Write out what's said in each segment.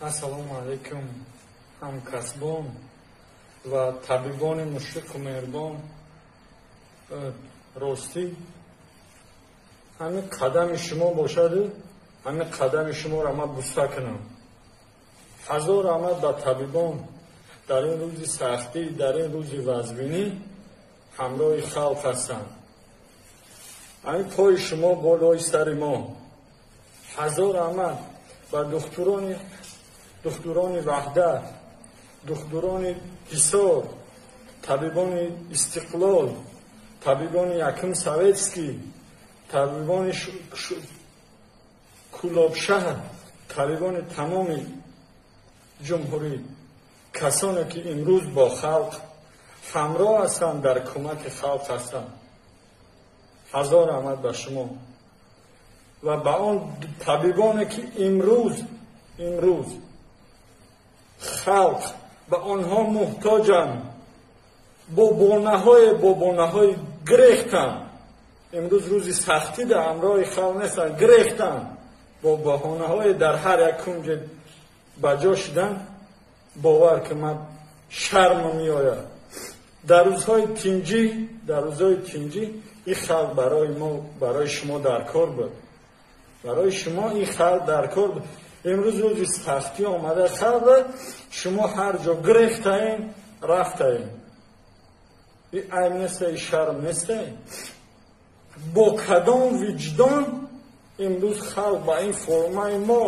Ассалому алайкум, ҳамкасбон ва табибони мушфиқу меҳрубон. Ростӣ, ҳамин қадами шумо бошаду ҳамин қадами шуморо ман буста кунам. Ҳазор раҳмат ба табибон, дар ин рӯзи сахтӣ, дар ин рӯзи вазбинӣ ҳамроҳи халқ ҳастанд. Ҳамин пои шумо болои сари мо. Ҳазор раҳмат ба духтурони Ваҳдат, духтурони Ҳисор, табибони Истиқлол, табибони Якум Советский, табибони Кӯлобшаҳр, табибони тамоми ҷумҳурӣ, касоне ки имрӯз бо халқ ҳамроҳ ҳастанд, дар кӯмаки халқ ҳастанд. Ҳазор раҳмат ба шумо ва ба он табибоне ки имрӯз халқ ба онҳо муҳтоҷанд, бо бонаҳои гирехтанд. Имрӯз рӯзи сахтӣ дар ҳамроҳи халқ нестанд, гирехтанд, бо баҳонаҳое дар ҳар як кунҷ ба ҷо шудан. Бовар ки ман шарм меояд. Дар рӯзҳои тинҷӣ ин халқ барои мо, барои шумо дар кор буд. Барои шумо ин халқ дар кор буд. Имрӯз рӯзи сахтӣ омада халқ, шумо ҳар ҷо гирехтаем, рафтаем. Ин айб нест, ин шарм нест. Бо кадом виҷдон имрӯз халқ ба ин формаи мо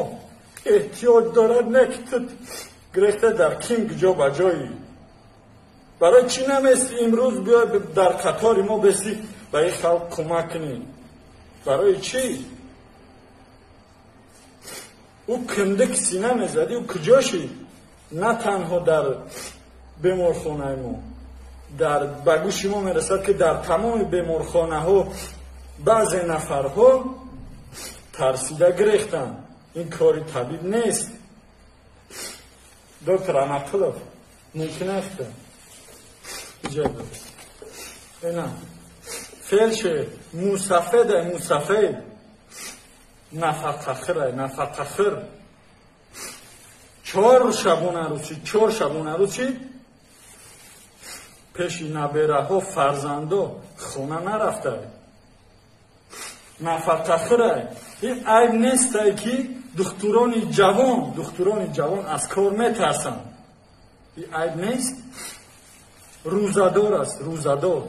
эҳтиёҷ дорад, не ки ту гирехта дар ким ҷо ба ҷои. Барои чӣ намести имрӯз биёй дар қатори мо беси ба ин халқ кӯмак кунӣ? Барои чӣ? Ӯ киндик сина мезадӣ, ӯ куҷо шид? На танҳо дар беморхонаи мо, дар ба гӯши мо мерасад ки дар тамоми беморхонаҳо баъзе нафарҳо тарсида гирехтанд. Ин кори табиб нест. Доктор Анақулов, мумкин аст? Ина фелшер мусафеда, мусафед нафақахӯр, нафақахӯр. 4 шабонарӯзӣ пеши набераҳо, фарзандо хона нарафта. Нафақахӯр. Ин айб нестай ки духтурони ҷавон аз кор метарсанд. Ин айб нест. Рӯзадор аст, рӯзадор.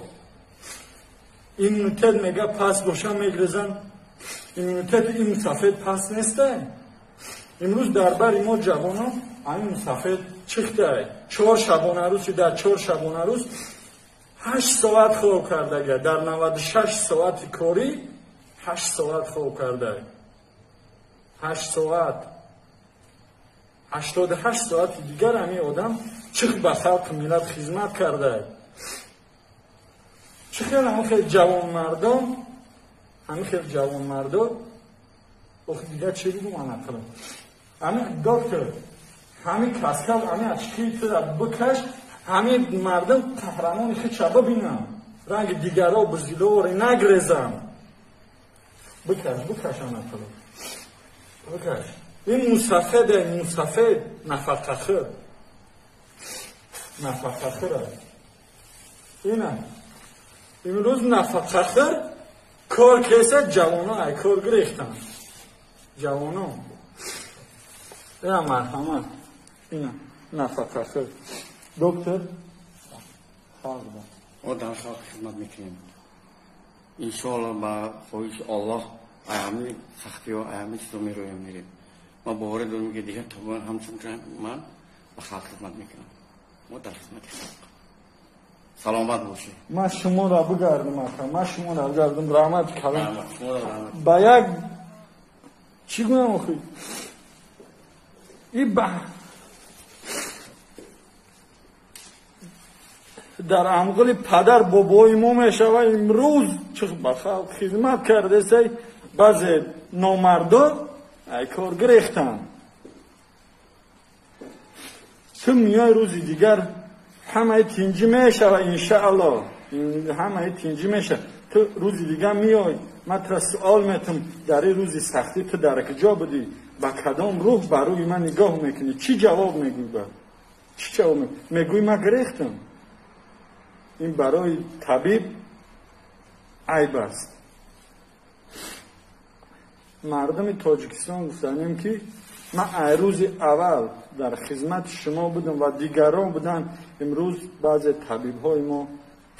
Иммунитет мега пас боша мегрезанд. Иммунитети ин мусафед пас нестай. Имрӯз дар бари мо ҷавонон ҳамин мусафед чихтай. 4 шабонарӯз, дар 4 шабонарӯз 8 соат хоб кардага. Дар 96 соати корӣ 8 соат хоб карда. 8 соат. 88 соати дигар ҳамин одам чих ба халқи миллат хизмат карда. Чӣ хел ҳамин хел ҷавонмардон, ҳамин хел ҷавонмардо, охи дигар чӣ бигӯм Анақулов? Ҳамин доктор, ҳамин каскал, ҳамин очкии тура бикаш, ҳамин мардум қаҳрамони худша бибинанд. Ранги дигаро бузиловори нагрезанд. Бикаш Анақулов. Бикаш. Ин мусафеде, мусафед нафақахӯр. Нафақахӯр аст. Ина имрӯз нафақахӯр кор кеса, ҷавоно ай кор гирехтанд. Ҷавоно. Ина марҳамат. Ина нафақахӯр. Доктор халқ. Мо дар халқ хизмат мекунем. Иншоаллоҳ ба хоҳиши Аллоҳ ҳамин сахтиҳо, ҳамин чизо мероем, мерем. Ман боварӣ дорам ки дигар табибон ҳамчун ман ба халқ хизмат мекунам. Мо дар хизмати халқ. Саломат бошед. Ман шуморо бигардам, ака. Ман шуморо бигардам. Раҳмат калом. Ба як чӣ гӯям охи? И ба дар амғили падар бобои мо мешава имрӯз чӣ ба халқ хизмат кардесай, баъзе номардо ай кор гирехтанд. Ту миёи рӯзи дигар ҳамаи тинҷӣ мешава, иншааллоҳ. Ҳамаи тинҷӣ мешава. Ту рӯзи дигар миёй, ман тура суол метам, дар ин рӯзи сахтӣ ту дар куҷо будӣ? Ба кадом рӯҳ ба рӯи ман нигоҳ мекунӣ? Чӣ ҷавоб мегӯй? Ба чӣ ҷавоб мегӯй? Ман гирехтам. Ин барои табиб айб аст. Мардуми Тоҷикистон гуфтанем, ки ман ай рӯзи аввал дар хизмати шумо будам ва дигарон буданд. Имрӯз баъзе табибҳои мо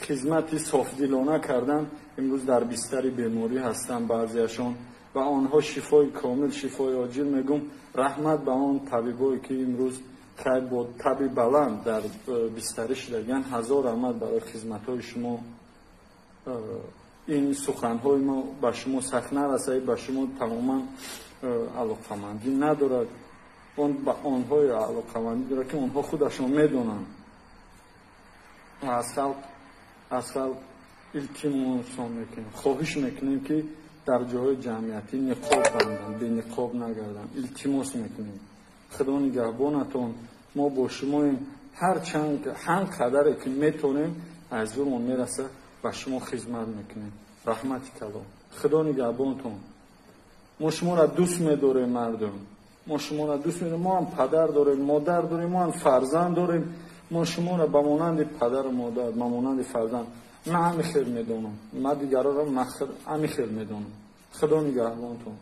хизмати софдилона карданд, имрӯз дар бистари беморӣ ҳастанд баъзеашон ва онҳо шифои комил, шифои оҷил мегӯм. Раҳмат ба он табибое, ки имрӯз хайр бо таби баланд дар бистарӣ шудагианд. Ҳазор раҳмат барои хизматҳои шумо. Ин суханҳои мо ба шумо сахт нарасад, ба шумо тамоман алоқамандӣ надорад. Он ба онҳое алоқамандӣ дорад, ки онҳо худашон медонанд. Аз халқ илтимосон мекунем, хоҳиш мекунем, ки дар ҷойҳои ҷамъиятӣ ниқоб банданд, бениқоб нагарданд. Илтимос мекунем. Худо нигаҳбонатон. Мо бо шумоем. Ҳар чанд, ҳар қадаре ки метавонем, аз зӯрмон мераса, ба шумо хизмат мекунем. Раҳмати калом, Худо нигаҳбонтон. Мо шуморо дӯст медорем, мардум, мо шуморо дӯст медорем. Мо ҳам падар дорем, модар дорем, мо ҳам фарзанд дорем. Мо шуморо ба монанди падару модар, ба монанди фарзанд ман ҳами хел медонам. Ман дигароро ҳами хел медонам. Худо нигаҳбонтон.